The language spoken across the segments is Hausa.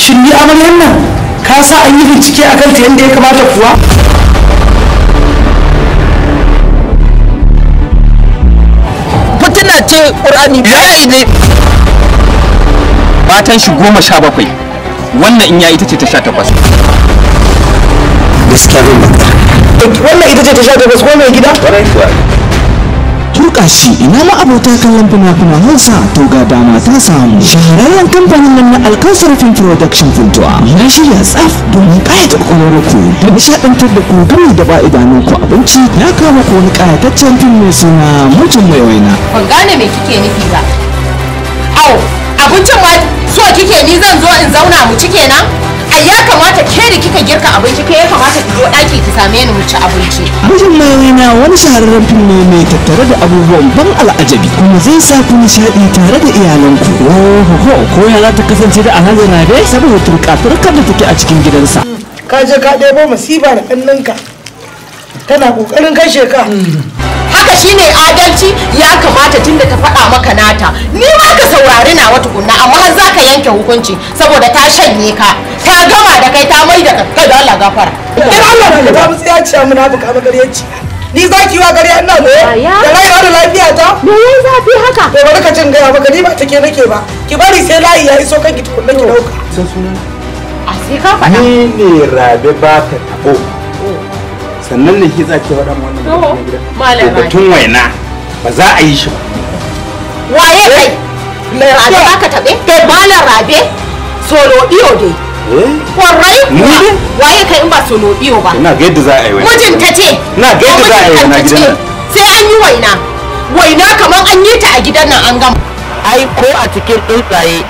Shin ni amaryar nan ka sa an yi bincike akan ta yadda ya kamata kuwa? Fitina ce Qur'ani bala'i ne. Matan shi 17, wannan in ya ita ce ta 18. Gaskiya zan bata. Wannan ita ce ta 18 ko mai gida? Turka shi ina ma abota kallon fina-finan Hausa, to ga dama ta samu. Shahararren kamfanin nan na Alkausar Film Production Funtuwa ya shirya tsaf domin ƙayata kwakwalwar ku da nishaɗantar da ku gami da ba idanun ku abinci. Ya kawo ku wani ƙayataccen fim mai suna Mijin Mai Waina. Ban gane me kike nufi ba. Au, abincin ma so kike ni zan zo in zauna mu ci kenan? Ai ya kamata ke da kika girka abinci, ke ya kamata ki zo ɗaki ki same ni mu ci abinci. Mijin Mai Waina wani shahararren fim ne mai tattare da abubuwan ban al'ajabi, kuma zai sa ku nishaɗi tare da iyalanku. Ohoho, ko ya za ta kasance da Alhaji Rabe saboda turka-turkar da take a cikin gidansa. Ka je ka ɗebo masifa da ƙannenka tana ƙoƙarin kashe ka. Haka shine adalci? Ya kamata tunda ta faɗa maka nata, ni ma ka saurari nawa tukunna, amma har za ka yanke hukunci saboda ta shanye ka, ta gama da kai, ta mai da kai da Allah gafara. Dan Allah na ta mutsi ya ce munafuka magaryaci. Ni za ki yi wa ƙarya ina goye? Da rayuwa da lafiya ta? Me yayi zafi haka? To bari ka cin gaya maka, ni ba take nake ba. Ki bari sai layi ya iso kanki tukunna ki dauka. San suna? A sai ka faɗa. Ni ne Rabe ba ta tabo. Sannan ne ki za ki faɗa mu wannan gida. Batun waina ba za a yi shi ba. Waye kai? Rabe ba ka taɓe? Malam Rabe? Solo biyo dai. Kwarai kuwa. Waye kai in ba solo biyo ba? Ina ga yadda za a yi waina. Mijinta ce. Ina ga yadda za a yi waina gidan nan. Sai an yi waina. Waina kamar an yi ta a gidan nan an gama. Ai ko a cikin tsuntsaye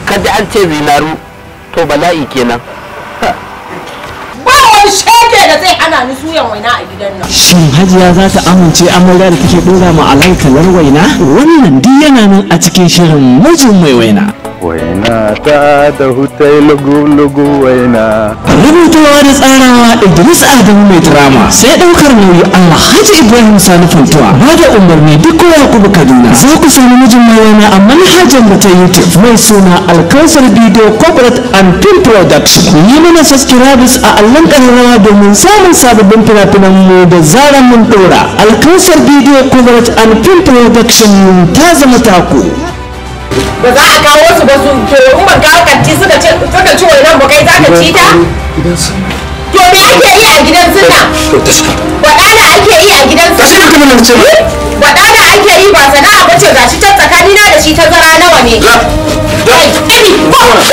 kada an ce zinaru, to bala'i kenan. Ba wani shege da zai hana ni suyan waina a gidan nan. Shin Hajiya za ta amince amarya da take dora ma Alhaji kalar waina? Wannan duk yana nan a cikin shirin Mijin Mai Waina. Waina ta da hutai lugu-lugu waina. Rubutawa da tsarawa Idris Adamu mai drama, sai ɗaukar nauyi Alhaji Ibrahim Sani Funtuwa, ba da umarni duk Yakubu Kaduna. Za ku sami Mijin Mai Waina a manhajar mu ta YouTube mai suna Alkausar Video Corporate and Film Production. Yi mana subscribes a allon ƙararrawa domin samun sababbin fina-finan mu da zaran mun ɗora. Alkausar Video Corporate and Film Production ta zama taku. Ba za a kawo su ba su to in ban kawo kanti suka ce suka ci wainan ba, kai zaka ci ta? To me ake yi a gidan suna? Baɗala ake yi a gidan suna? Baɗala ake yi ba sana'a ba ce, gashi can tsakanina da shi tazara nawa ne? Kai, Emi, ko ko